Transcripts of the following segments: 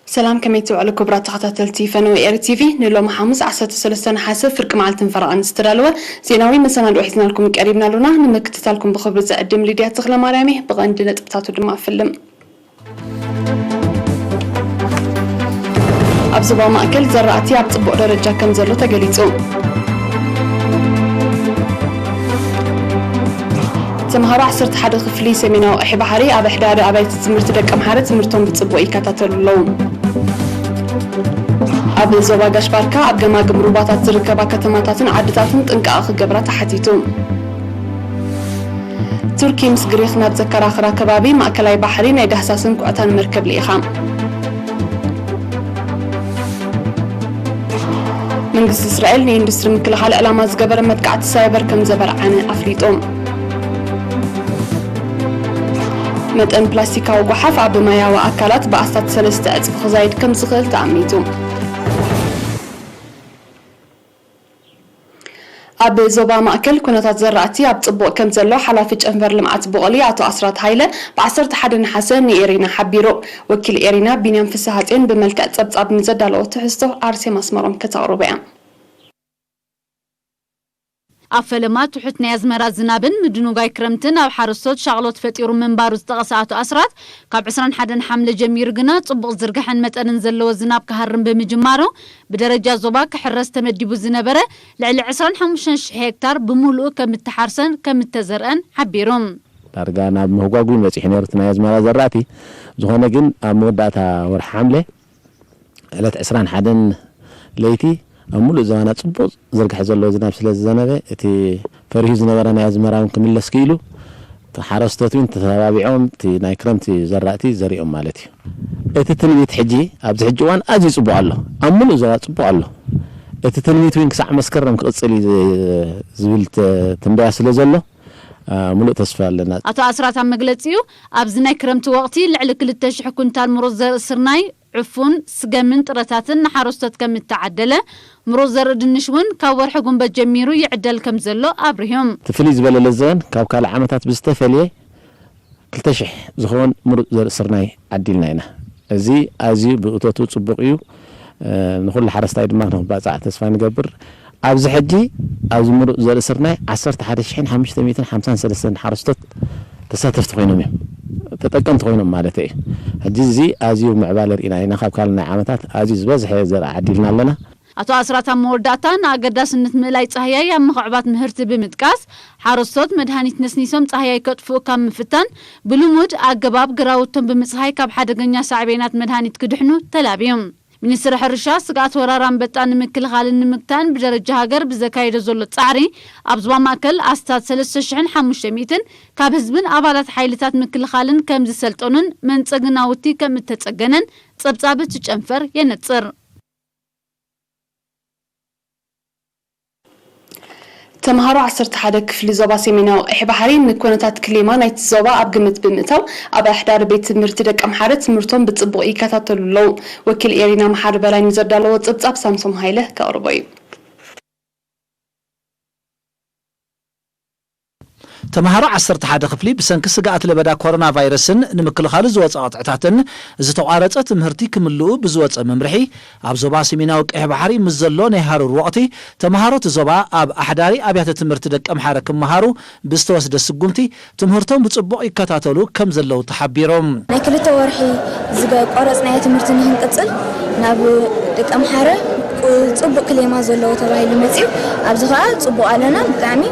ሰላም፣ ከመይ ትውዕሉ ክቡራት ተኸታተልቲ ፈነወ ኤሪ ቲቪ? ንሎሚ ሓሙስ ዓሰርተ ሰለስተ ነሓሰ ፍርቂ መዓልትን ፈረቓን ዝተዳለወ ዜናዊ መሰናድኦ ሒዝናልኩም ቀሪብና ኣሎና። ንምክትታልኩም ብኽብሪ ዝዕድም ሊድያ ተኽለማርያም እየ። ብቐንዲ ነጥብታቱ ድማ ኣፍልም። ኣብ ዞባ ማእከል ዘራእቲ ኣብ ጽቡቕ ደረጃ ከም ዘሎ ተገሊጹ። ተምሃሮ ዓሰርተ ሓደ ክፍሊ ሰሜናዊ ቀይሕ ባሕሪ ኣብ ኣሕዳሪ ኣብያተ ትምህርቲ ደቀምሓረ ትምህርቶም ብጽቡቕ ይከታተሉ ኣለዉ። ኣብ ዞባ ጋሽ ባርካ ኣብ ገማግም ሩባታት ዝርከባ ከተማታትን ዓድታትን ጥንቃቐ ክገብራ ተሓቲቱ። ቱርኪ ምስ ግሪኽ ናብ ዘከራኽራ ከባቢ ማእከላይ ባሕሪ ናይ ዳህሳስን ኩዕታን መርከብ ልኢኻ። መንግስቲ እስራኤል ንኢንዱስትሪ ምክልኻል ዕላማ ዝገበረ መጥቃዕቲ ሳይበር ከም ዘበርዓነ ኣፍሊጡ። መጠን ፕላስቲካዊ ጓሓፍ ኣብ ማያዊ ኣካላት ብኣስታት ሰለስተ ዕጽፊ ክዛይድ ከም ዝኽእል ተኣሚቱ። ኣብ ዞባ ማእከል ኩነታት ዘራእቲ ኣብ ጽቡቕ ከም ዘሎ ሓላፊ ጨንፈር ልምዓት ቡቕሊ ኣቶ ኣስራት ሃይለ ብ ዓሰርተ ሓደ ነሓሰ ንኤሪና ሓቢሩ። ወኪል ኤሪና ቢንያም ፍስሃጼን ብመልክዕ ጸብጻብ ንዘዳለዎ ትሕዝቶ ኣርሴማ ኣስመሮም ከተቕርቦ እያ። ኣብ ፈለማ ትሑት ናይ ኣዝመራ ዝናብን ምድንጓይ ክረምትን ኣብ ሓረስቶት ሻቕሎት ፈጢሩ ምንባሩ ዝጠቐሰ ኣቶ ኣስራት፣ ካብ ዕስራን ሓደን ሓምለ ጀሚሩ ግና ጽቡቕ ዝርግሐን መጠንን ዘለዎ ዝናብ ክሃርም ብምጅማሩ፣ ብደረጃ ዞባ ክሕረስ ተመዲቡ ዝነበረ ልዕሊ ዕስራን ሓሙሽተን ሽሕ ሄክታር ብምሉኡ ከም እተሓርሰን ከም እተዘርአን ሓቢሩ። ዳርጋ ናብ ምህጓጉ በጺሑ ነይሩ እቲ ናይ ኣዝመራ ዘራእቲ። ዝኾነ ግን ኣብ መወዳእታ ወርሒ ሓምለ ዕለት ዕስራን ሓደን ለይቲ ኣብ ሙሉእ ዞባና ጽቡቕ ዝርግሐ ዘለዎ ዝናብ ስለ ዝዘነበ፣ እቲ ፈሪሁ ዝነበረ ናይ ኣዝመራ እውን ክምለስ ክኢሉ፣ እቲ ሓረስቶት እውን ተተባቢዖም እቲ ናይ ክረምቲ ዘራእቲ ዘሪኦም ማለት እዩ። እቲ ትንቢት ሕጂ ኣብዚ ሕጂ እዋን ኣዝዩ ጽቡቕ ኣሎ፣ ኣብ ሙሉእ ዞባ ጽቡቕ ኣሎ። እቲ ትንቢት እውን ክሳዕ መስከረም ክቕጽል እዩ ዝ-፣ ዝብል ተ-፣ ትንበያ ስለ ዘሎ፣ አ፣ ሙሉእ ተስፋ ኣለና። ኣቶ ኣስራት ኣብ መግለጺኡ፣ ኣብዚ ናይ ክረምቲ ወቕቲ ልዕሊ ክልተ ሽሕ ኩንታል ምሩጽ ዘርኢ ስርናይ፣ ዕፉን፣ ስገምን ጥረታትን ንሓረስቶት ከም እተዓደለ፣ ምሩጽ ዘርኢ ድንሽ እውን ካብ ወርሒ ጉንበት ጀሚሩ ይዕደል ከም ዘሎ ኣብሪሁ። እቲ ፍልይ ዝበለ ለዘበን ካብ ካልእ ዓመታት ብዝተፈልየ ክልተ ሽሕ ዝኸውን ምሩጽ ዘርኢ ስርናይ ዓዲልና ኢና። እዚ ኣዝዩ ብእቶቱ ጽቡቕ እዩ። እ፣ ንኹሉ ሓረስታይ ድማ ንኽባጻዕ ተስፋ ንገብር። ኣብዚ ሕጂ ኣብዚ ምሩጽ ዘርኢ ስርናይ ዓሰርተ ሓደ ሽሕን ሓሙሽተ ሚእትን ሓምሳን ሰለስተን ሓረስቶት ተሳተፍቲ ኮይኖም እዮም፣ ተጠቀምቲ ኮይኖም ማለት እዩ። ሕጂ እዚ ኣዝዩ ምዕባለ ርኢና ኢና። ካብ ካልእ ናይ ዓመታት ኣዝዩ ዝበዝሐ ዘርኢ ዓዲልና ኣለና። ኣቶ ኣስራት ኣብ መወዳእታ ንኣገዳስነት ምእላይ ጻህያይ ኣብ ምኽዕባት ምህርቲ ብምጥቃስ፣ ሓረስቶት መድሃኒት ነስኒሶም ጻህያይ ከጥፍኡ ካብ ምፍታን፣ ብልሙድ ኣገባብ ግራውቶም ብምጽሃይ ካብ ሓደገኛ ሳዕቤናት መድሃኒት ክድሕኑ ተላብዩ። ሚኒስትሪ ሕርሻ፣ ስግኣት ወራር ኣንበጣ ንምክልኻልን ንምግታእን ብደረጃ ሃገር ብዘካየዶ ዘሎ ጻዕሪ፣ ኣብ ዞባ ማእከል ኣስታት ሰለስተ ሽሕን ሓሙሽተ ሚእትን ካብ ህዝብን ኣባላት ሓይልታት ምክልኻልን ከም ዝሰልጠኑን መንጸጊ ናውቲ ከም እተጸገነን ጸብጻብ እቲ ጨንፈር የነጽር። ተምሃሮ ዓሰርተ ሓደ ክፍሊ ዞባ ሰሜናዊ ቀይሕ ባሕሪ ንኩነታት ክሊማ ናይቲ ዞባ ኣብ ግምት ብምእታው፣ ኣብ ኣሕዳሪ ቤት ትምህርቲ ደቀምሓረ ትምህርቶም ብጽቡቕ ይከታተሉ ኣለዉ። ወኪል ኤሪና መሓሪ በላይ ንዘዳለዎ ጸብጻብ ሳምሶም ሃይለ ከቕርቦ እዩ። ተምሃሮ ዓሰርተ ሓደ ክፍሊ ብሰንኪ ስግኣት ለበዳ ኮሮና ቫይረስን ንምክልኻሉ ዝወጸ ቅጥዕታትን ዝተቋረጸ ትምህርቲ ክምልኡ ብዝወጸ መምርሒ፣ ኣብ ዞባ ሰሜናዊ ቀይሕ ባሕሪ ምስ ዘሎ ናይ ሃሩር ወቕቲ፣ ተምሃሮ እቲ ዞባ ኣብ ኣሕዳሪ ኣብያተ ትምህርቲ ደቀምሓረ ክመሃሩ ብዝተወስደ ስጉምቲ፣ ትምህርቶም ብጽቡቕ ይከታተሉ ከም ዘለዉ ተሓቢሮም። ናይ ክልተ ወርሒ ዝገ-፣ ቆረጽናዮ ትምህርቲ ንክንቅጽል ናብ ደቀምሓረ ቁ-፣ ጽቡቕ ክሌማ ዘለዎ ተባሂሉ መጺኡ። ኣብዚ ኸኣ ጽቡቕ ኣለና፣ ብጣዕሚ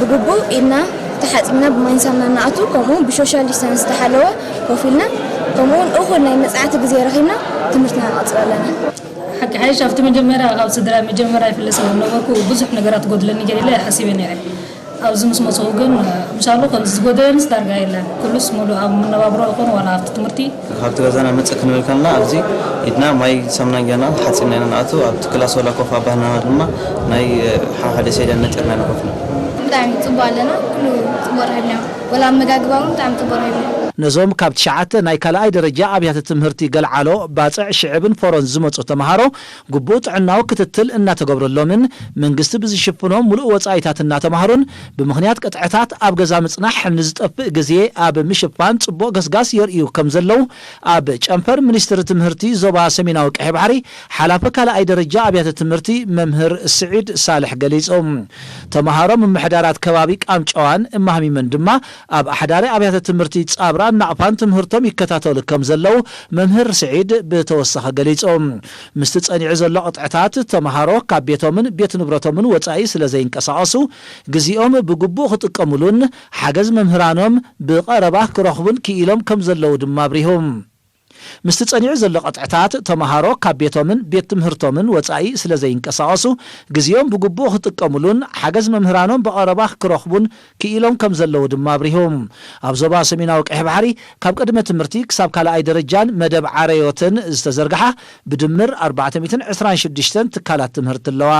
ብግቡእ ኢድና ተሓጺብና ብማይን ሳሙና ንኣቱ፣ ከምኡ እውን ብሶሻል ዲስታንስ ዝተሓለወ ኮፍ ኢልና፣ ከምኡ እውን እኹል ናይ መጽናዕቲ ግዜ ረኺብና ትምህርትና ንቐጽል ኣለና። ሓቂ ሓይሽ ኣብቲ መጀመርያ ካብ ስድራ መጀመርያ ይፍለ ስለ ዝነበርኩ ብዙሕ ነገራት ጎድለኒ ገለ ኢለ ሓሲበ ነይረ። ኣብዚ ምስ መጽኡ ግን ምሻሉ ከምዚ ዝጎደለንስ ዳርጋ የለን። ኩሉስ ሙሉእ ኣብ መነባብሮ ይኹን ዋላ ኣብቲ ትምህርቲ። ካብቲ ገዛና መጽእ ክንብል ከለና ኣብዚ ኢድና ማይ ሳሙናን ጌርና ሓጺብና ኢና ንኣቱ። ኣብቲ ክላስ ዋላ ኮፍ ኣባህልና ድማ ናይ ሓሓደ ሴድያን ነጢርና ኢና ኮፍ ንብል። ብጣዕሚ ጽቡቕ ኣለና። ኩሉ ጽቡቕ ረኺብናዮ። ወላ ኣመጋግባ እውን ብጣዕሚ ጽቡቕ ረኺብና። ነዞም ካብ ትሽዓተ ናይ ካልኣይ ደረጃ ኣብያተ ትምህርቲ ገልዓሎ፣ ባጽዕ፣ ሽዕብን ፎሮን ዝመጹ ተምሃሮ ግቡእ ጥዕናዊ ክትትል እናተገብረሎምን መንግስቲ ብዝሽፍኖ ሙሉእ ወጻኢታት እናተምሃሩን ብምኽንያት ቅጥዕታት ኣብ ገዛ ምጽናሕ ንዝጠፍእ ግዜ ኣብ ምሽፋን ጽቡቕ ገስጋስ የርእዩ ከም ዘለዉ ኣብ ጨንፈር ሚኒስትሪ ትምህርቲ ዞባ ሰሜናዊ ቀይሕ ባሕሪ ሓላፊ ካልኣይ ደረጃ ኣብያተ ትምህርቲ መምህር ስዒድ ሳልሕ ገሊጹ። ተምሃሮ ምምሕዳራት ከባቢ ቃምጨዋን እማህሚመን ድማ ኣብ ኣሕዳሪ ኣብያተ ትምህርቲ ጻብራን ናቕፋን ትምህርቶም ይከታተሉ ከም ዘለዉ መምህር ስዒድ ብተወሳኺ ገሊጹ። ምስቲ ጸኒዑ ዘሎ ቅጥዕታት ተምሃሮ ካብ ቤቶምን ቤት ንብረቶምን ወጻኢ ስለ ዘይንቀሳቐሱ ግዜኦም ብግቡእ ክጥቀሙሉን ሓገዝ መምህራኖም ብቐረባ ክረኽቡን ክኢሎም ከም ዘለዉ ድማ ኣብሪሁ። ምስቲ ጸኒዑ ዘሎ ቅጥዕታት ተምሃሮ ካብ ቤቶምን ቤት ትምህርቶምን ወጻኢ ስለ ዘይንቀሳቐሱ ግዜኦም ብግቡእ ክጥቀሙሉን ሓገዝ መምህራኖም ብቐረባ ክረኽቡን ክኢሎም ከም ዘለዉ ድማ ኣብሪሁ። ኣብ ዞባ ሰሜናዊ ቀይሕ ባሕሪ ካብ ቅድመ ትምህርቲ ክሳብ ካልኣይ ደረጃን መደብ ዓረዮትን ዝተዘርግሓ ብድምር ኣርባዕተ ሚእትን ዕስራን ሽዱሽተን ትካላት ትምህርቲ ኣለዋ።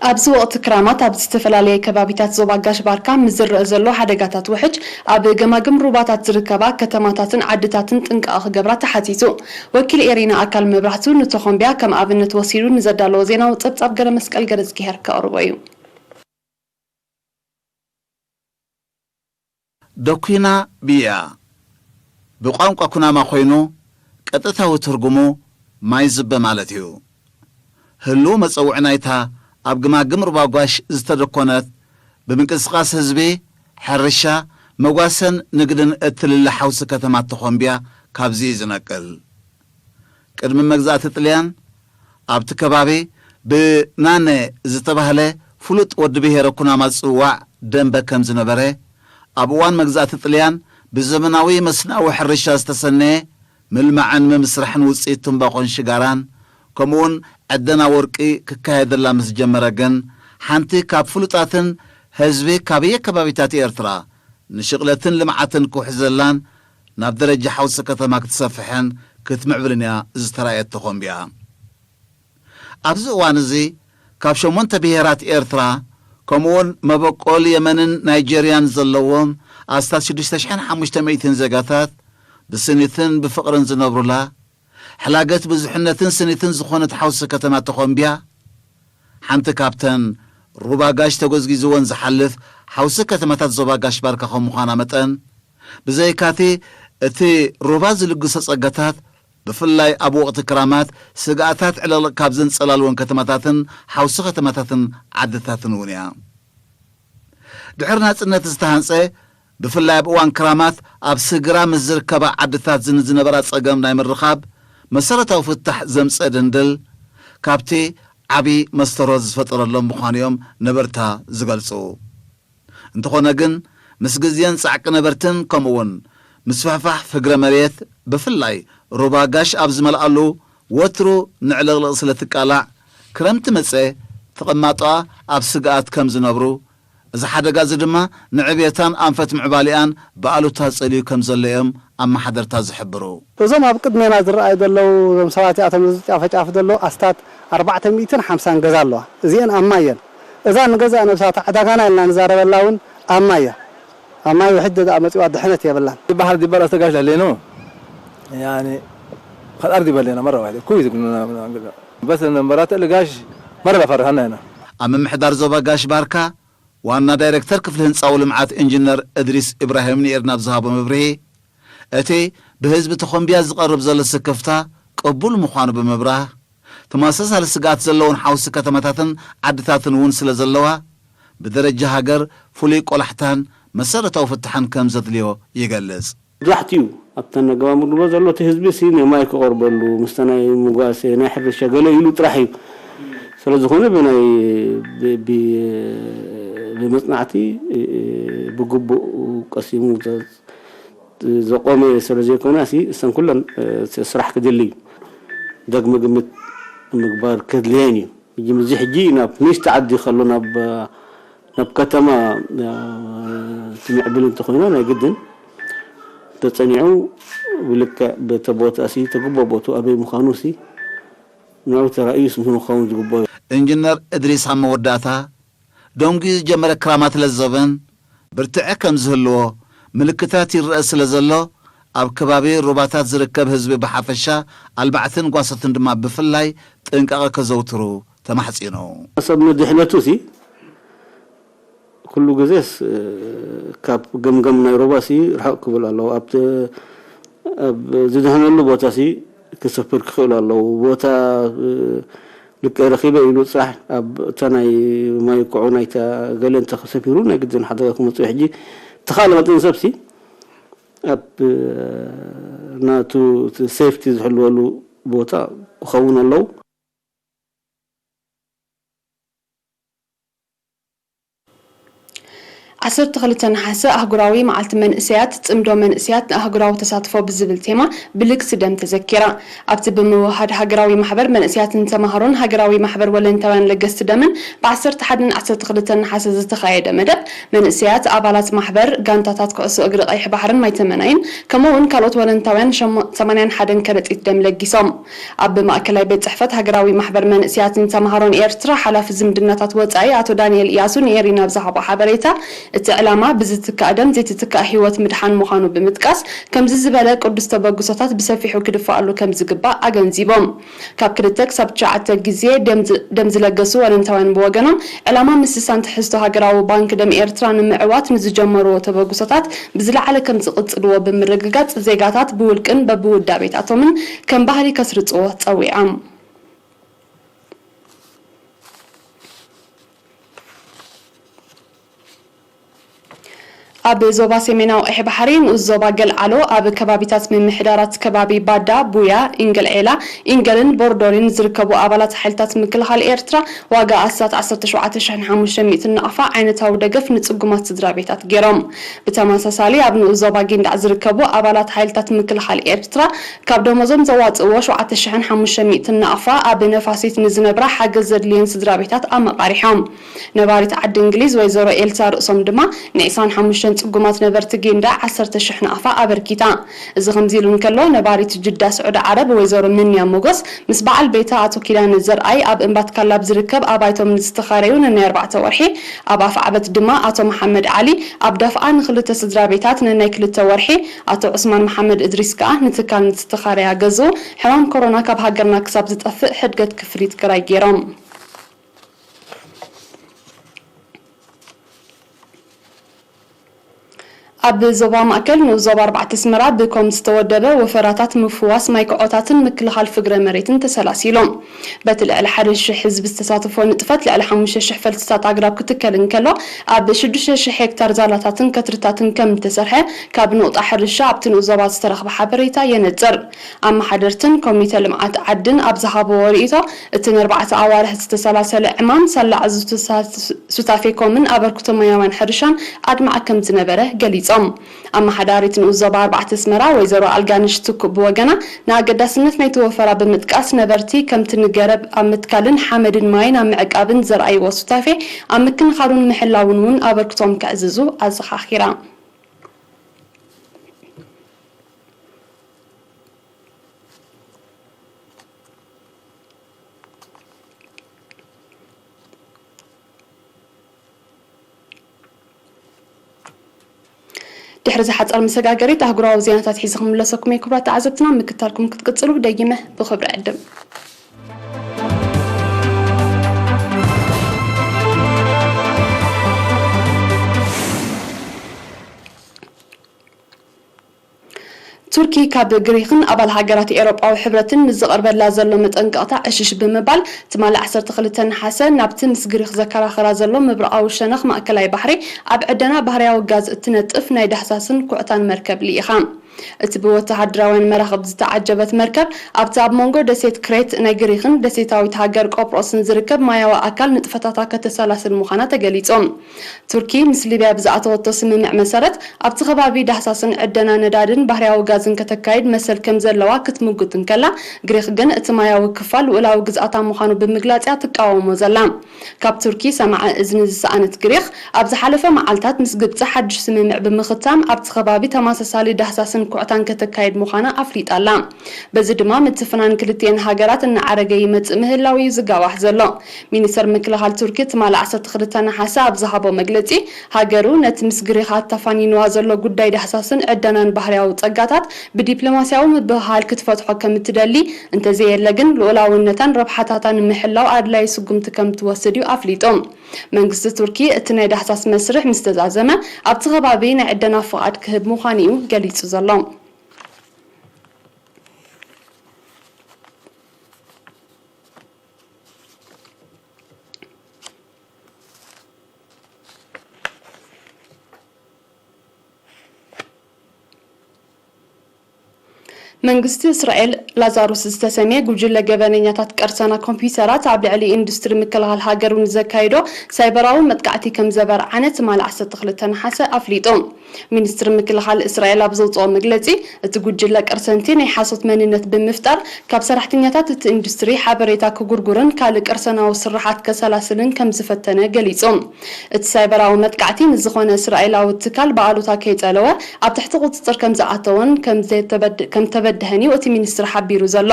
ኣብዚ ወቕቲ ክራማት ኣብ ዝተፈላለየ ከባቢታት ዞባ ጋሽ ባርካ ምስ ዝረአ ዘሎ ሓደጋታት ውሕጅ፣ ኣብ ገማግም ሩባታት ዝርከባ ከተማታትን ዓድታትን ጥንቃቐ ክገብራ ተሓቲቱ። ወኪል ኤሪና ኣካል መብራህቱ ንተኾምቢያ ከም ኣብነት ወሲዱ ንዘዳለዎ ዜናዊ ጸብጻብ ገረመስቀል ገረዝግሄር ከቕርቦ እዩ። ደኩና ብያ ብቋንቋ ኩናማ ኮይኑ ቀጥታዊ ትርጉሙ ማይ ዝበ ማለት እዩ። ህሉው መጸውዒ ናይታ ኣብ ግማግም ሩባ ጓሽ ዝተደኮነት ብምንቅስቓስ ህዝቢ፣ ሕርሻ፣ መጓሰን ንግድን እትልለ ሓውሲ ከተማ ተኾምቢያ ካብዚ እዩ ዝነቅል። ቅድሚ መግዛእቲ ጥልያን ኣብቲ ከባቢ ብናነ ዝተባህለ ፍሉጥ ወዲ ብሄረ ኩናማ ዝጽዋዕ ደንበ ከም ዝነበረ፣ ኣብ እዋን መግዛእቲ ጥልያን ብዘመናዊ መስናዊ ሕርሻ ዝተሰነየ ምልማዕን ምምስራሕን ውጽኢት ትምባኾን ሽጋራን ከምኡውን ዕደና ወርቂ ክካየደላ ምስ ጀመረ ግን፣ ሓንቲ ካብ ፍሉጣትን ህዝቢ ካበየ ከባቢታት ኤርትራ ንሽቕለትን ልምዓትን ክውሕዘላን ናብ ደረጃ ሓውሲ ከተማ ክትሰፍሕን ክትምዕብልን እያ ዝተራእየት ተኾምቢያ። ኣብዚ እዋን እዚ ካብ ሸሞንተ ብሄራት ኤርትራ ከምኡውን መበቆል የመንን ናይጀርያን ዘለዎም ኣስታት ሽዱሽተ ሽሕን ሓሙሽተ ሚእትን ዜጋታት ብስኒትን ብፍቕርን ዝነብሩላ፣ ሕላገት ብዙሕነትን ስኒትን ዝኾነት ሓውሲ ከተማ ተኾምቢያ፣ ሓንቲ ካብተን ሩባ ጋሽ ተጎዝጊዝወን ዝሓልፍ ሓውሲ ከተማታት ዞባ ጋሽ ባርካ ከም ምዃና መጠን፣ ብዘይካቲ እቲ ሩባ ዝልግሶ ጸጋታት፣ ብፍላይ ኣብ ወቕቲ ክራማት ስግኣታት ዕልቕልቕ ካብ ዘንጸላልወን ከተማታትን ሓውሲ ከተማታትን ዓድታትን እውን እያ። ድሕሪ ናጽነት ዝተሃንጸ፣ ብፍላይ ኣብ እዋን ክራማት ኣብ ስግራ ምስ ዝርከባ ዓድታት ዝን-፣ ዝነበራ ጸገም ናይ ምርኻብ መሰረታዊ ፍታሕ ዘምጸ ድንድል፣ ካብቲ ዓቢ መስተሮ ዝፈጠረሎም ምዃኑ እዮም ነበርታ ዝገልጹ። እንተኾነ ግን፣ ምስ ግዜን ጻዕቂ ነበርትን ከምኡውን ምስፍሕፋሕ ፍግረ መሬት፣ ብፍላይ ሩባ ጋሽ ኣብ ዝመልኣሉ ወትሩ ንዕልቕልቕ ስለ ትቃላዕ፣ ክረምቲ መጸ ተቐማጦኣ ኣብ ስግኣት ከም ዝነብሩ፣ እዚ ሓደጋ እዚ ድማ ንዕብየታን ኣንፈት ምዕባሊኣን ብኣሉታ ጸልዩ ከም ዘሎ እዮም ኣመሓደርታ ዝሕብሩ። እዞም ኣብ ቅድሜና ዝረኣዩ ዘለዉ እዞም ሰባት እዚኣቶም እዚ ጫፈጫፍ ዘለዉ ኣስታት ኣርባዕተ ሚእትን ሓምሳን ገዛ ኣለዋ። እዚአን ኣብ ማይ እየን። እዛ ንገዛእ ነብሳ እታ ዕዳጋና ኢልና ንዛረበላ እውን ኣብ ማይ እያ። ኣብ ማይ ውሕጅ ደኣ መጺዋ ድሕነት የብላን። ይበሃል ዲበላ ዝተጋሽ ለሌኖ ያኒ ኸድ ኣርዲ በሌና መራ ዋሕደ ኩይ ዝግኑና በስ ነንበራት ልጋሽ መራ ላፈርሃና ኢና። ኣብ ምምሕዳር ዞባ ጋሽ ባርካ ዋና ዳይሬክተር ክፍሊ ህንጻዊ ልምዓት ኢንጂነር እድሪስ ኢብራሂም ንኤርና ኣብ ዝሃቦ መብርሂ፣ እቲ ብህዝቢ ተኾምቢያ ዝቐርብ ዘሎ ስክፍታ ቅቡል ምዃኑ ብምብራህ፣ ተመሳሳሊ ስግኣት ዘለወን ሓውሲ ከተማታትን ዓድታትን እውን ስለ ዘለዋ፣ ብደረጃ ሃገር ፍሉይ ቆላሕታን መሰረታዊ ፍታሕን ከም ዘድልዮ ይገልጽ። መብዛሕትኡ ኣብተን ኣገባብ ምርግቦ ዘሎ እቲ ህዝቢ ሲ ንማይ ክቐርበሉ፣ ምስተ ናይ ምጓሰ፣ ናይ ሕርሻ ገለ ኢሉ ጥራሕ እዩ። ስለ ዝኾነ ብናይ፣ ብ-፣ ብ-፣ ብመጽናዕቲ፣ ብግቡእ ቀሲሙ ዘ-፣ ዘቆመ ስለ ዘይኮነ ሲ እሰን ኩለን፣ እ፣ ስራሕ ክድሊ እዩ። ደግመ ግምት ምግባር ከድልየን እዩ። ሕጂ ምስዚ ሕጂ ናብ ንእሽቶ ዓዲ ከሎ ናብ፣ ናብ ከተማ፣ እ፣ ትምዕብል እንተኾይና ናይ ግድን ተጸኒዑ ብልክዕ በተ ቦታ ሲ ተግቦ ቦቱ ኣበይ ምዃኑ ሲ ንዑ ተራእዩ ስምሑ ክኸውን ዝግበኦ እዩ። ኢንጂነር እድሪስ ኣብ መወዳእታ፣ ደንጉዩ ዝጀመረ ክራማት ለዘበን ብርትዐ ከም ዝህልዎ ምልክታት ይረአ ስለ ዘሎ፣ ኣብ ከባቢ ሩባታት ዝርከብ ህዝቢ ብሓፈሻ፣ ኣልባዕትን ጓሶትን ድማ ብፍላይ ጥንቃቐ ከዘውትሩ ተማሕጺኑ። ሰብ ንድሕነቱ ሲ ኩሉ ግዜስ፣ እ፣ ካብ ገምገም ናይ ሩባ ሲ ርሕቕ ክብል ኣለዎ። ኣብቲ፣ ኣብ ዝድህነሉ ቦታ ሲ ክሰፍር ክኽእሉ ኣለዉ። ቦታ፣ እ፣ ልክዕ ረኺበ ኢሉ ጥራሕ ኣብ እታ ናይ ማይ ኩዑ ናይታ ገለ እንተሰፊሩ ናይ ግድን ሓደጋ ክመጽእ። ሕጂ ተኻለ መጠን ሰብሲ ኣብ ናቱ እቲ ሴፍቲ ዝሕልወሉ ቦታ ክኸውን ኣለዉ። ዓሰርተ ክልተ ነሓሰ ኣህጉራዊ መዓልቲ መንእሰያት፣ ጽምዶ መንእሰያት ንኣህጉራዊ ተሳትፎ ብዝብል ቴማ ብልግሲ ደም ተዘኪራ። ኣብቲ ብምውህሃድ ሃገራዊ ማሕበር መንእሰያትን ተማሃሮን ሃገራዊ ማሕበር ወለንታውያን ለገስቲ ደምን ብ ዓሰርተ ሓደን ዓሰርተ ክልተን ነሓሰ ዝተኻየደ መደብ፣ መንእሰያት ኣባላት ማሕበር፣ ጋንታታት ኩዕሶ እግሪ ቀይሕ ባሕርን ማይ ተመናይን፣ ከምኡ እውን ካልኦት ወለንታውያን ሸሞ-፣ ሰማንያን ሓደን ከረጢት ደም ለጊሶም። ኣብ ማእከላይ ቤት ጽሕፈት ሃገራዊ ማሕበር መንእሰያትን ተማሃሮን ኤርትራ ሓላፊ ዝምድናታት ወጻኢ ኣቶ ዳንኤል ኢያሱ ንኤሪና ኣብ ዝሃቦ ሓበሬታ፣ እቲ ዕላማ ብዝትካእ ደም ዘይትትካእ ህይወት ምድሓን ምዃኑ ብምጥቃስ፣ ከምዚ ዝበለ ቅዱስ ተበግሶታት ብሰፊሑ ክድፋኣሉ ከም ዝግባእ ኣገንዚቦም። ካብ ክልተ ክሳብ ትሽዓተ ግዜ ደም ዝ-፣ ደም ዝለገሱ ወለንታውያን ብወገኖም፣ ዕላማ ምስሳን ትሕዝቶ ሃገራዊ ባንክ ደም ኤርትራ ንምዕዋት ንዝጀመርዎ ተበግሶታት ብዝለዓለ ከም ዝቕጽልዎ ብምርግጋጽ፣ ዜጋታት ብውልቅን በብውዳቤታቶምን ከም ባህሊ ከስርጽዎ ጸዊዖም። ኣብ ዞባ ሰሜናዊ ቀይሕ ባሕሪ ንኡስ ዞባ ገልዓሎ ኣብ ከባቢታት ምምሕዳራት ከባቢ ባዳ፣ ቡያ፣ ኢንገልዔላ፣ ኢንገልን ቦርዶሪን ዝርከቡ ኣባላት ሓይልታት ምክልኻል ኤርትራ ዋጋ ኣስታት ዓሰርተ ሸውዓተ ሽሕን ሓሙሽተ ሚእትን ናቕፋ ዓይነታዊ ደገፍ ንጽጉማት ስድራ ቤታት ገይሮም። ብተመሳሳሊ ኣብ ንኡስ ዞባ ጊንዳዕ ዝርከቡ ኣባላት ሓይልታት ምክልኻል ኤርትራ ካብ ደሞዞም ዘዋጽእዎ ሸውዓተ ሽሕን ሓሙሽተ ሚእትን ናቕፋ ኣብ ነፋሲት ንዝነብራ ሓገዝ ዘድልየን ስድራ ቤታት ኣመቓሪሖም። ነባሪት ዓዲ እንግሊዝ ወይዘሮ ኤልሳ ርእሶም ድማ ንዒስራን ሓሙሽተን ጽጉማት ነበርቲ ጊንዳዕ ዓሰርተ ሽሕ ናቕፋ ኣበርኪታ። እዚ ከምዚ ኢሉ እንከሎ፣ ነባሪት ጅዳ ስዑዲ ዓረብ ወይዘሮ ምንያ ሞጎስ ምስ በዓል ቤታ ኣቶ ኪዳነ ዘርኣይ ኣብ እምባትካላ ኣብ ዝርከብ ኣባይቶም ንዝተኻረዩ ነናይ ኣርባዕተ ወርሒ፣ ኣብ ኣፍዓበት ድማ ኣቶ መሓመድ ዓሊ ኣብ ዳፍኣ ንክልተ ስድራ ቤታት ነናይ ክልተ ወርሒ፣ ኣቶ ዑስማን መሓመድ እድሪስ ከኣ ንትካል ንዝተኻረያ ገዝኡ ሕማም ኮሮና ካብ ሃገርና ክሳብ ዝጠፍእ ሕድገት ክፍሊት ክራይ ገይሮም። ኣብ ዞባ ማእከል ንኡስ ዞባ ኣርባዕተ ኣስመራ ብኮም ዝተወደበ ወፈራታት ምፍዋስ ማይ ክዖታትን ምክልኻል ፍግረ መሬትን ተሰላሲሉ። በቲ ልዕሊ ሓደ ሽሕ ህዝቢ ዝተሳተፎ ንጥፈት ልዕሊ ሓሙሽተ ሽሕ ፈልስታት ኣግራብ ክትከል እንከሎ፣ ኣብ ሽዱሽተ ሽሕ ሄክታር ዛላታትን ከትርታትን ከም ዝተሰርሐ ካብ ንቑጣ ሕርሻ ኣብቲ ንኡስ ዞባ ዝተረኽበ ሓበሬታ የነጽር። ኣመሓደርትን ኮሚተ ልምዓት ዓድን ኣብ ዝሃብዎ ርእይቶ፣ እቲ ንኣርባዕተ ኣዋርሕ ዝተሰላሰለ ዕማም ሳላ ዕዙዝ ተሳትፍ-፣ ሱታፌ ኮምን ኣበርክቶ ሞያውያን ሕርሻን ኣድማዒ ከም ዝነበረ ገሊጾም። ኣመሓዳሪት ንኡስ ዞባ ኣርባዕተ ኣስመራ ወይዘሮ ኣልጋነሽ ትኩእ ብወገና፣ ንኣገዳስነት ናይቲ ወፈራ ብምጥቃስ፣ ነበርቲ ከምቲ ንገረብ ኣብ ምትካልን ሓመድን ማይን ኣብ ምዕቃብን ዘርኣይዎ ሱታፌ ኣብ ምክንኻኑን ምሕላውን እውን ኣበርክቶም ከዕዝዙ ኣዘኻኺራ። ድሕሪ እዚ ሓጻር መሰጋገሪት ኣህጉራዊ ዜናታት ሒዘ ክምለሰኩም እየ። ክቡራት ተዓዘብትና፣ ምክታልኩም ክትቅጽሉ ደጊመ ብኽብሪ ዕድም። ቱርኪ ካብ ግሪኽን ኣባል ሃገራት ኤውሮጳዊ ሕብረትን ንዝቐርበላ ዘሎ መጠንቀቕታ ዕሽሽ ብምባል፣ ትማሊ ዓሰርተ ክልተ ነሓሰ ናብቲ ምስ ግሪኽ ዘከራኽራ ዘሎ ምብራቓዊ ሸነኽ ማእከላይ ባሕሪ ኣብ ዕደና ባህርያዊ ጋዝ እትነጥፍ ናይ ዳህሳስን ኩዕታን መርከብ ልኢኻ። እቲ ብወተሃደራውያን መራኽብ ዝተዓጀበት መርከብ፣ ኣብቲ ኣብ መንጎ ደሴት ክሬት ናይ ግሪኽን ደሴታዊት ሃገር ቆጵሮስን ዝርከብ ማያዊ ኣካል ንጥፈታታ ከተሰላስል ምዃና ተገሊጹ። ቱርኪ ምስ ሊብያ ብዝኣተወቶ ስምምዕ መሰረት፣ ኣብቲ ከባቢ ዳህሳስን ዕደና ነዳድን ባህርያዊ ጋዝን ከተካይድ መሰል ከም ዘለዋ ክትምጉት እንከላ፣ ግሪኽ ግን እቲ ማያዊ ክፋል ልኡላዊ ግዝኣታ ምዃኑ ብምግላጽ እያ ትቃወሞ ዘላ። ካብ ቱርኪ ሰማዒ እዝኒ ዝሰኣነት ግሪኽ፣ ኣብ ዝሓለፈ መዓልታት ምስ ግብጺ ሓድሽ ስምምዕ ብምኽታም፣ ኣብቲ ከባቢ ተመሳሳሊ ዳህሳስን እንኩዕታን ከተካይድ ምዃና ኣፍሊጣ ኣላ። በዚ ድማ ምትፍናን ክልቲኤን ሃገራት እናዓረገ ይመጽእ ምህላው እዩ ዝጋዋሕ ዘሎ። ሚኒስተር ምክልኻል ቱርኪ ትማሊ ዓሰርተ ክልተ ነሓሰ ኣብ ዝሃቦ መግለጺ፣ ሃገሩ ነቲ ምስ ግሪኻ ኣተፋኒንዋ ዘሎ ጉዳይ ዳህሳስን ዕደናን ባህርያዊ ጸጋታት ብዲፕሎማስያዊ ምብህሃል ክትፈትሖ ከም እትደሊ፣ እንተዘየለ ግን ልኡላውነታን ረብሓታታን ንምሕላው ኣድላዪ ስጉምቲ ከም ትወስድ እዩ ኣፍሊጡ። መንግስቲ ቱርኪ እቲ ናይ ዳህሳስ መስርሕ ምስ ተዛዘመ ኣብቲ ከባቢ ናይ ዕደና ፍቓድ ክህብ ምዃኑ እዩ ገሊጹ ዘሎ። መንግስቲ እስራኤል ላዛሩስ ዝተሰምየ ጉጅለ ገበነኛታት ቀርሰና ኮምፒውተራት ኣብ ልዕሊ ኢንዱስትሪ ምክልኻል ሃገሩ ንዘካይዶ ሳይበራዊ መጥቃዕቲ ከም ዘበርዓነ ትማሊ ዓሰርተ ክልተ ነሓሰ ኣፍሊጡ። ሚኒስትሪ ምክልኻል እስራኤል ኣብ ዘውፅኦ መግለፂ፣ እቲ ጉጅለ ቀርሰንቲ ናይ ሓሶት መንነት ብምፍጣር ካብ ሰራሕተኛታት እቲ ኢንዱስትሪ ሓበሬታ ክጉርጉርን ካልእ ቀርሰናዊ ስርሓት ከሰላስልን ከም ዝፈተነ ገሊጹ። እቲ ሳይበራዊ መጥቃዕቲ ንዝኾነ እስራኤላዊ ትካል ብኣሉታ ከይጸለወ ኣብ ትሕቲ ቁጽጽር ከም ዝኣተወን ከም ዘይተበድ-፣ ከም ተበድሀን እዩ እቲ ሚኒስትሪ ሓቢሩ ዘሎ።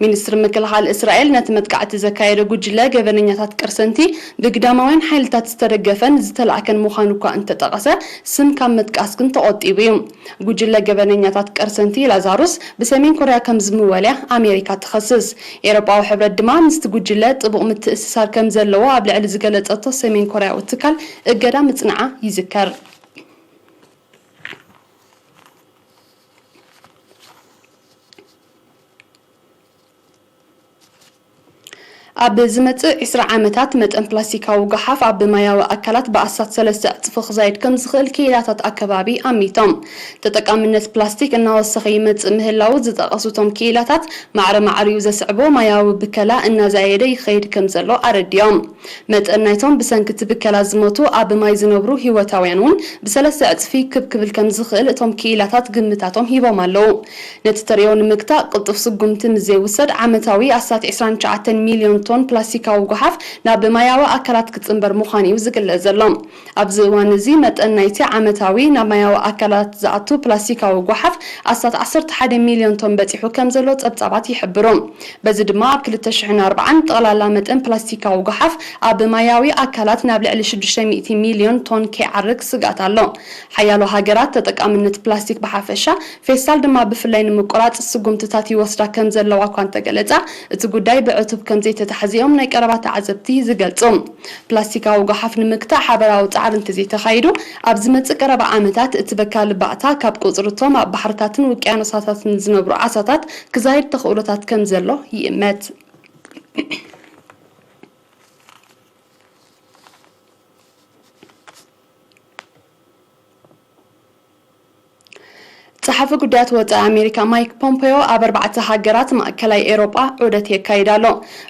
ሚኒስትሪ ምክልኻል እስራኤል ነቲ መጥቃዕቲ ዘካየደ ጉጅለ ገበነኛታት ቀርሰንቲ ብግዳማውያን ሓይልታት ዝተደገፈን ዝተላእከን ምዃኑ እኳ እንተጠቐሰ፣ ስም ካብ ምጥቃስ ግን ተቖጢቡ እዩ። ጉጅለ ገበነኛታት ቀርሰንቲ ላዛሩስ ብሰሜን ኮርያ ከም ዝምወልያ ኣሜሪካ ትኸስስ። ኤውሮጳዊ ሕብረት ድማ ምስቲ ጉጅለ ጥቡቕ ምትእስሳር ከም ዘለዎ ኣብ ልዕሊ ዝገለጸቶ ሰሜን ኮርያዊ ትካል እገዳ ምጽንዓ ይዝከር። ኣብ ዝመጽእ ዕስራ ዓመታት መጠን ፕላስቲካዊ ጓሓፍ ኣብ ማያዊ ኣካላት ብኣስታት ሰለስተ ዕጽፊ ክዛይድ ከም ዝኽእል ክኢላታት ኣከባቢ ኣሚቶም። ተጠቃምነት ፕላስቲክ እናወሰኸ ይመጽእ ምህላዉ ዝጠቐሱ እቶም ክኢላታት፣ ማዕረ ማዕሪኡ ዘስዕቦ ማያዊ ብከላ እናዛየደ ይኸይድ ከም ዘሎ ኣረዲኦም። መጠን ናይቶም ብሰንኪ እቲ ብከላ ዝሞቱ ኣብ ማይ ዝነብሩ ህይወታውያን እውን ብሰለስተ ዕጽፊ ክብ ክብል ከም ዝኽእል እቶም ክኢላታት ግምታቶም ሂቦም ኣለዉ። ነቲ ተርእዮ ንምግታእ ቅልጡፍ ስጉምቲ ምስ ዘይውሰድ ዓመታዊ ኣስታት ዕስራን ትሽዓተን ሚልዮን ቶን ፕላስቲካዊ ጓሓፍ ናብ ማያዊ ኣካላት ክጽንበር ምዃኑ እዩ ዝግለጽ ዘሎ። ኣብዚ እዋን እዚ መጠን ናይቲ ዓመታዊ ናብ ማያዊ ኣካላት ዝኣቱ ፕላስቲካዊ ጓሓፍ ኣስታት ዓሰርተ ሓደ ሚልዮን ቶን በጺሑ ከም ዘሎ ጸብጻባት ይሕብሩ። በዚ ድማ ኣብ ክልተ ሽሕን ኣርባዓን ጠቕላላ መጠን ፕላስቲካዊ ጓሓፍ ኣብ ማያዊ ኣካላት ናብ ልዕሊ ሽዱሽተ ሚእቲ ሚልዮን ቶን ከይዓርግ ስግኣት ኣሎ። ሓያሎ ሃገራት ተጠቃምነት ፕላስቲክ ብሓፈሻ፣ ፌስታል ድማ ብፍላይ ንምቁራጽ ስጉምትታት ይወስዳ ከም ዘለዋ እኳ እንተገለጻ፣ እቲ ጉዳይ ብዕቱብ ከም ዘይተታሕዘ እዮም ናይ ቀረባ ተዓዘብቲ ዝገልጹ። ፕላስቲካዊ ጓሓፍ ንምግታእ ሓበራዊ ጻዕሪ እንተዘይተኻይዱ፣ ኣብ ዝመጽእ ቀረባ ዓመታት እቲ በካሊ ባእታ ካብ ቁጽሪ እቶም ኣብ ባሕርታትን ውቅያኖሳታትን ዝነብሩ ዓሳታት ክዛይድ ተኽእሎታት ከም ዘሎ ይእመት። ጸሓፊ ጉዳያት ወጻኢ ኣሜሪካ ማይክ ፖምፔዮ ኣብ ኣርባዕተ ሃገራት ማእከላይ ኤውሮጳ ዑደት የካይድ ኣሎ።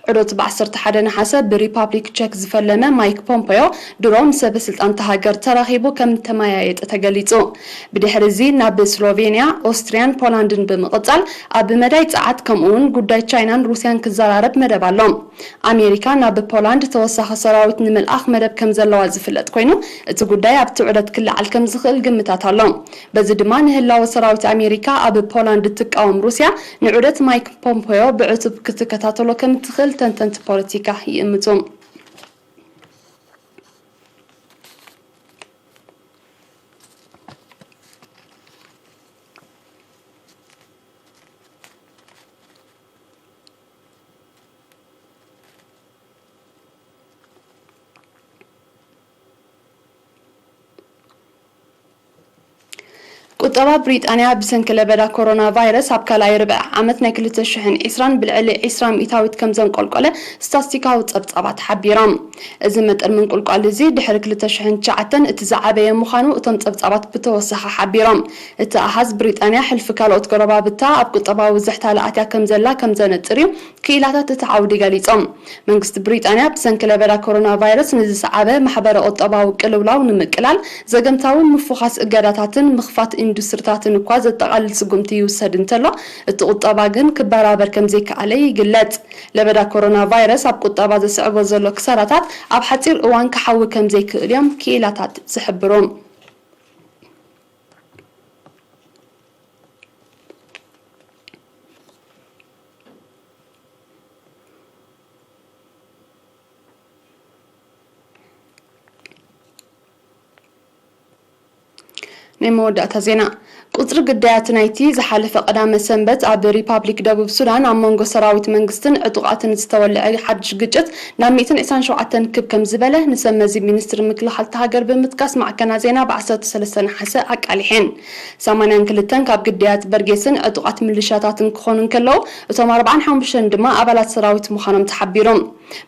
ዑደቱ ብ ዓሰርተ ሓደ ነሓሰ ብሪፓብሊክ ቸክ ዝፈለመ ማይክ ፖምፔዮ ድሮ ምስ ሰበ ስልጣን እታ ሃገር ተራኺቡ ከም ተመያየጠ ተገሊጹ። ብድሕሪ እዚ ናብ ስሎቬንያ፣ ኦስትርያን ፖላንድን ብምቕጻል ኣብ መዳይ ጸዓት ከምኡ'ውን ጉዳይ ቻይናን ሩስያን ክዘራረብ መደብ ኣሎ። ኣሜሪካ ናብ ፖላንድ ተወሳኺ ሰራዊት ንምልኣኽ መደብ ከም ዘለዋ ዝፍለጥ ኮይኑ፣ እቲ ጉዳይ ኣብቲ ዑደት ክለዓል ከም ዝኽእል ግምታት ኣሎ። በዚ ድማ ንህላወ ሰራዊት ኣሜሪካ ኣብ ፖላንድ እትቃወም ሩስያ ንዑደት ማይክ ፖምፖዮ ብዕቱብ ክትከታተሎ ከም እትኽእል ተንተንቲ ፖለቲካ ይእምቱ። ቁጠባ ብሪጣንያ ብሰንኪ ለበዳ ኮሮና ቫይረስ ኣብ ካልኣይ ርብዒ ዓመት ናይ ክልተ ሽሕን ዕስራን ብልዕሊ ዕስራ ሚእታዊት ከም ዘንቆልቆለ ስታስቲካዊ ጸብጻባት ሓቢሮም። እዚ መጠን ምንቁልቋል እዚ ድሕሪ ክልተ ሽሕን ትሽዓተን እቲ ዝዓበየ ምዃኑ እቶም ጸብጻባት ብተወሳኺ ሓቢሮም። እቲ ኣሃዝ ብሪጣንያ ሕልፊ ካልኦት ጎረባብታ ኣብ ቁጠባዊ ዝሕታለ ኣትያ ከም ዘላ ከም ዘነጽር እዩ ክኢላታት እቲ ዓውዲ ገሊጾም። መንግስቲ ብሪጣንያ ብሰንኪ ለበዳ ኮሮና ቫይረስ ንዝሰዓበ ማሕበረ ቁጠባዊ ቅልውላው ንምቅላል ዘገምታዊ ምፍዃስ እገዳታትን ምኽፋት ኢንዱስትሪታትን እኳ ዘጠቓልል ስጉምቲ ይውሰድ እንተሎ፣ እቲ ቁጠባ ግን ክበራበር ከም ዘይከኣለ ይግለጽ። ለበዳ ኮሮና ቫይረስ ኣብ ቁጠባ ዘስዕቦ ዘሎ ክሳራታት ኣብ ሓጺር እዋን ክሓዊ ከም ዘይክእል እዮም ክኢላታት ዝሕብሩ። ናይ መወዳእታ ዜና። ቁጽሪ ግዳያት ናይቲ ዝሓለፈ ቀዳመ ሰንበት ኣብ ሪፓብሊክ ደቡብ ሱዳን ኣብ መንጎ ሰራዊት መንግስትን ዕጡቓትን ዝተወልዐ ሓድሽ ግጭት ናብ ሚእትን ዕስራን ሸውዓተን ክብ ከም ዝበለ ንሰብ መዚ ሚኒስትሪ ምክልኻል እታ ሃገር ብምጥቃስ ማዕከናት ዜና ብ ዓሰርተ ሰለስተ ነሓሰ ኣቃሊሐን። ሰማንያን ክልተን ካብ ግዳያት በርጌስን ዕጡቓት ምልሻታትን ክኾኑ እንከለዉ፣ እቶም ኣርባዓን ሓሙሽተን ድማ ኣባላት ሰራዊት ምዃኖም ተሓቢሩ።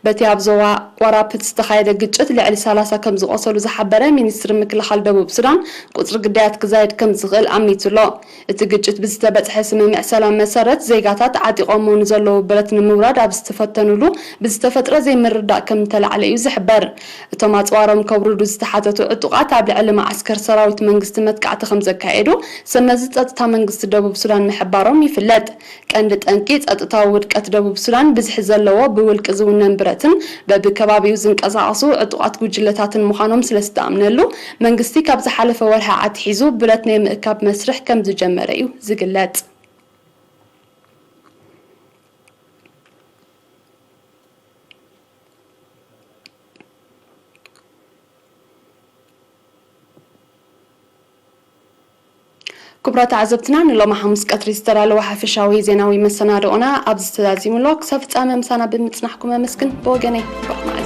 በቲ ኣብ ዞባ ዋራፕት ዝተኻየደ ግጭት ልዕሊ ሰላሳ ከም ዝቖሰሉ ዝሓበረ ሚኒስትሪ ምክልኻል ደቡብ ሱዳን፣ ቁጽሪ ግዳያት ክዛየድ ከም ዝኽእል ኣሚቱ ኣሎ። እቲ ግጭት ብዝተበጽሐ ስምምዕ ሰላም መሰረት፣ ዜጋታት ዓጢቖሞ ንዘለዉ ብረት ንምውራድ ኣብ ዝተፈተኑሉ ብዝተፈጥረ ዘይምርዳእ ከም እተላዕለ እዩ ዝሕበር። እቶም ኣጽዋሮም ከውርዱ ዝተሓተቱ ዕጡቓት ኣብ ልዕሊ መዓስከር ሰራዊት መንግስቲ መጥቃዕቲ ከም ዘካየዱ ሰመዚ ጸጥታ መንግስቲ ደቡብ ሱዳን ምሕባሮም ይፍለጥ። ቀንዲ ጠንቂ ጸጥታዊ ውድቀት ደቡብ ሱዳን ብዝሒ ዘለዎ ብውልቂ ዝውነን ብረትን በብከባቢኡ ዝንቀሳቐሱ ዕጡቓት ጉጅለታትን ምዃኖም ስለ ዝተኣምነሉ፣ መንግስቲ ካብ ዝሓለፈ ወርሒ ኣትሒዙ ብረት ናይ ምእካብ መስርሕ ከም ዝጀመረ እዩ ዝግለጽ። ክቡራት ተዓዘብትና፣ ንሎሚ ሓሙስ ቀትሪ ዝተዳለወ ሓፈሻዊ ዜናዊ መሰናድኦና ኣብዚ ተዛዚሙ ኣሎ። ክሳብ ፍጻመ ምሳና ብምጽናሕኩም ኣመስግን። ብወገነይ፣ ርሑቕ መዓልቲ።